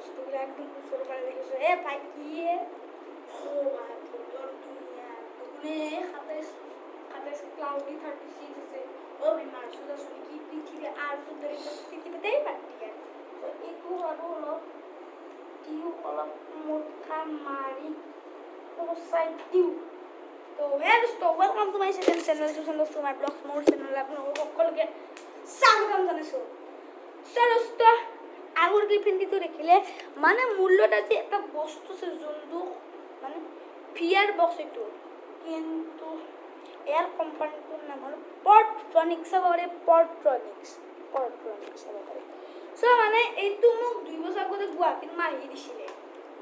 বস্তুবিলাক একদম ওচৰৰ পৰা দেখিছোঁ। এ ভাই, কি এ? অ' ভাই, ভূতৰ দুনিয়া দুগুণে 27 27, ক্লাউডি 36 আছে। অ' ভাই, মাৰ্চত আছোঁ নেকি? পৃথিৱী আৰ্থৰ দৰে পৃথিৱীতেই পাতি আৰু এইটো আৰু অলপ দিওঁ, অলপ মুঠা মাৰি পচাই দিওঁ। তো হে দোস্ত, welcome to my second channel Susan দোস্ত মাই ব্লগ। মোৰ চেনেল আপোনালোকক সকলোকে স্বাগতম জনাইছোঁ। চ' দোস্ত, আগৰ ক্লিপিংটো দেখিলে মানে মূল্যত আজি এটা বস্তু আছে, যোনটো মানে ভিআৰ বক্স। এইটো কিন্তু ইয়াৰ কোম্পানীটোৰ নাম হ'ল পৰ্ট্ৰনিক্স। চাব পাৰে, পৰ্ট্ৰনিক্স, পৰ্ট্ৰনিক্স চাব পাৰে। চ' মানে এইটো মোক 2 বছৰ আগতে গুৱাহাটীত মাহী দিছিলে।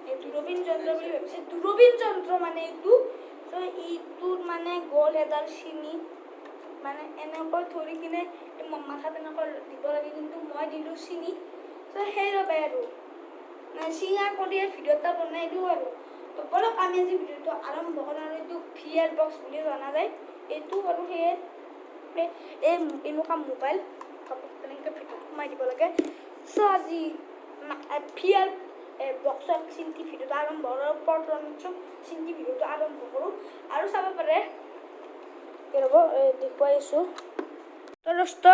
এই দূৰবীণ যন্ত্ৰ বুলি ভাবিছে, দূৰবীণ যন্ত্ৰ মানে এইটো। চ' এইটোত মানে গ'ল এডাল চিনি, মানে এনেকৈ ধৰি কিনে এই মাথাত এনেকৈ দিব লাগে, কিন্তু মই দিলোঁ চিনি। চ' সেইবাবে আৰু মানে চিঙা কৰি ভিডিঅ' এটা বনাই দিওঁ আৰু। তো ব'লক, আমি আজি ভিডিঅ'টো আৰম্ভ কৰোঁ। আৰু এইটো ভিআৰ বক্স বুলি জনা যায় এইটো। আৰু সেয়ে এই এনেকুৱা মোবাইল তেনেকৈ ভিতৰত সোমাই দিব লাগে। চ' আজি ভিআৰ বক্সত চিন্তি ভিডিঅ'টো আৰম্ভ কৰোঁ, পৰ্ট্ৰনিক্সত চিন্তি ভিডিঅ'টো আৰম্ভ কৰোঁ। আৰু চাব পাৰে, এই ৰ'ব, এই দেখুৱাই আছোঁ। তো দোস্ত,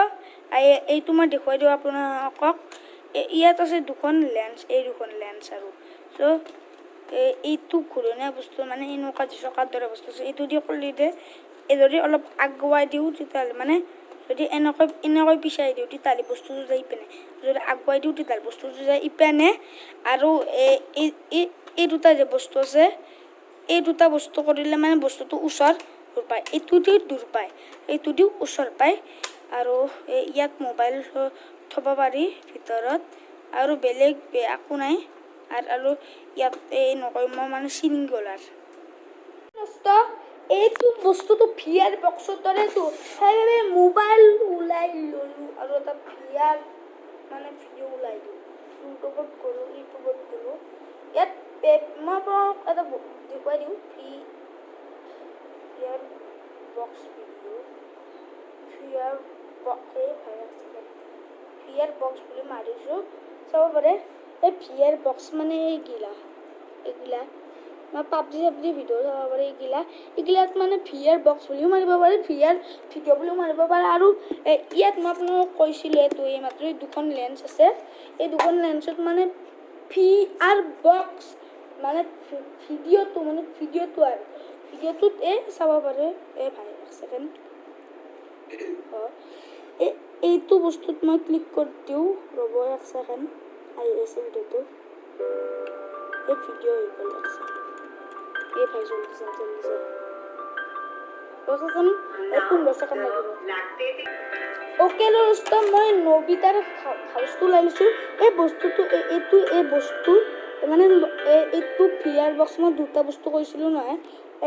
এইটো মই দেখুৱাই দিওঁ আপোনালোকক। ইয়াত আছে দুখন লেন্স, এই দুখন লেন্স। আৰু চ' এইটো ঘূৰণীয়া বস্তু, মানে এনেকুৱা যে চকাৰ দৰে বস্তু আছে, এইটো দি কৰিলে এই যদি অলপ আগুৱাই দিওঁ তেতিয়াহ'লে, মানে যদি এনেকৈ এনেকৈ পিছাই দিওঁ তেতিয়াহ'লে বস্তুটো যায় ইপিনে, যদি আগুৱাই দিওঁ তেতিয়াহ'লে বস্তুটো যায় ইপিনে। আৰু এই দুটা যে বস্তু আছে, এই দুটা বস্তু কৰিলে মানে বস্তুটো ওচৰ দূৰ পায়, এইটো দি দূৰ পায়, এইটো দিও ওচৰ পায়। আৰু এই ইয়াত মোবাইল থ'ব পাৰি ভিতৰত, আৰু বেলেগ একো নাই। আৰু ইয়াত এই নকয়, মই মানে চিনি গ'ল। আৰু দোস্ত, এইটো বস্তুটো ভিআৰ বক্সৰ দৰেতো, সেইবাবে মোবাইল ওলাই ল'লোঁ আৰু এটা ভিআৰ মানে ভিডিঅ' ওলাই দিওঁ। ইউটিউবত গ'লোঁ, ইউটিউবত গ'লোঁ। ইয়াত মই আপোনাক এটা দেখুৱাই দিওঁ। VR box video, VR box, এই ভাই, ভিআৰ বক্স বুলি মাৰিছোঁ। চাব পাৰে, এই ভিআৰ বক্স মানে এইগিলা, এইগিলা মই পাবজি চাবজি ভিডিঅ' চাব পাৰে। এইগিলা, এইগিলাত মানে ভিআৰ বক্স বুলিও মাৰিব পাৰে, ভিআৰ ভিডিঅ' বুলিও মাৰিব পাৰে। আৰু ইয়াত মই আপোনালোকক কৈছিলোঁ, এইটো এইমাত্ৰ এই দুখন লেন্স আছে। এই দুখন লেন্সত মানে ভিআৰ বক্স মানে ভিডিঅ'টো, মানে ভিডিঅ'টো আৰু ভিডিঅ'টোত এই চাব পাৰে। এই ভাই, এক ছেকেণ্ড। অঁ, এই এইটো বস্তুত মই ক্লিক কৰি দিওঁ, ৰ'ব এক ছেকেণ্ড, আহি আছে ভিডিঅ'টো। এই ভিডিঅ' আহি গ'ল, এক ছেকেণ্ড। এই ভাই, জলদি যা, জলদি যা। ৰচোন, এই 15 ছেকেণ্ড লাগিব। অ'কে দোস্ত, মই নবিতাৰ হাউচটো ওলাই লৈছোঁ। এই বস্তুটো, এইটো এই বস্তু মানে এইটো ভিআৰ বক্স। মই দুটা বস্তু কৈছিলোঁ নহয়,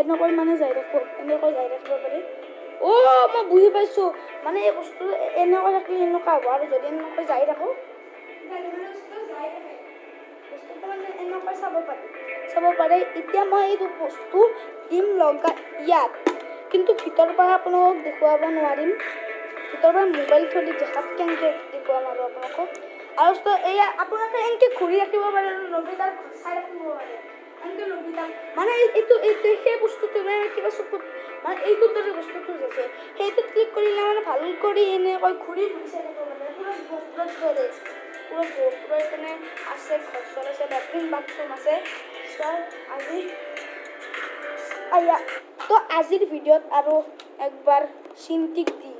এনেকৈ মানে যাই থাকিব, এনেকৈ যাই থাকিব পাৰি। অ', মই বুজি পাইছোঁ। মানে এই বস্তু এনেকৈ থাকিলে এনেকুৱা হ'ব, আৰু যদি এনেকৈ যাই থাকোঁ তেতিয়াহ'লে মানে বস্তুটো যাই থাকে। বস্তুটো মানে এনেকৈ চাব পাৰি, চাব পাৰে। এতিয়া মই এইটো বস্তু দিম লগা ইয়াত, কিন্তু ভিতৰৰ পৰা আপোনালোকক দেখুৱাব নোৱাৰিম। ভিতৰৰ পৰা মোবাইল থৈ দেখাত কেনেকৈ দেখুৱাম আৰু আপোনালোকক? আৰু এয়া আপোনালোকে এনেকৈ ঘূৰি ৰাখিব পাৰে আৰু নবিতাৰ চাই ৰাখিব পাৰে এনেকৈ। নবিতাক মানে এইটো এইটো সেই বস্তুটো মানে কিবা চকুত মানে এইটোৰ দৰে বস্তুটো যে আছে, সেইটোত ক্লিক কৰিলে মানে ভাল কৰি এনেকৈ ঘূৰি ঘূৰি চাই থাকিব পাৰে। পূৰা গোপ্ৰৰ দৰে, পূৰা গোপ্ৰৰ পিনে আছে, ঘৰ চৰ আছে, লেট্ৰিন বাথৰুম আছে। চ' আজি আয়া, তো আজিৰ ভিডিঅ'ত আৰু একবাৰ চিন্তিক দি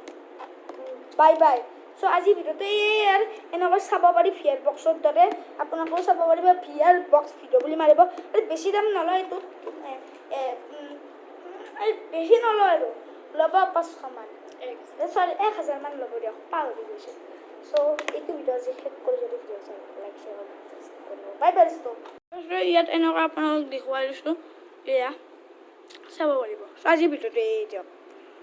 বাই বাই। চ' আজিৰ ভিডিঅ'টো এই আৰু এনেকৈ চাব পাৰি ভিআৰ বক্সৰ দৰে, আপোনালোকেও চাব পাৰিব। ভিআৰ বক্স ভিডিঅ' বুলি মাৰিব। আৰু বেছি দাম নলয় এইটোত, এই বেছি নলয় আৰু ল'ব 500মান, চৰি, 1000মান ল'ব দিয়ক, পাহৰি গৈছোঁ। চ' এইটো ভিডিঅ' আজি শেষ কৰি, যদি ভিডিঅ' চাই লাইক, শ্বেয়াৰ কৰিব। বাই বাই দোস্ত। ইয়াত এনেকুৱা আপোনালোক দেখুৱাই দিছোঁ, এয়া চাব পাৰিব। চ' আজিৰ ভিডিঅ'টো এই দিয়ক।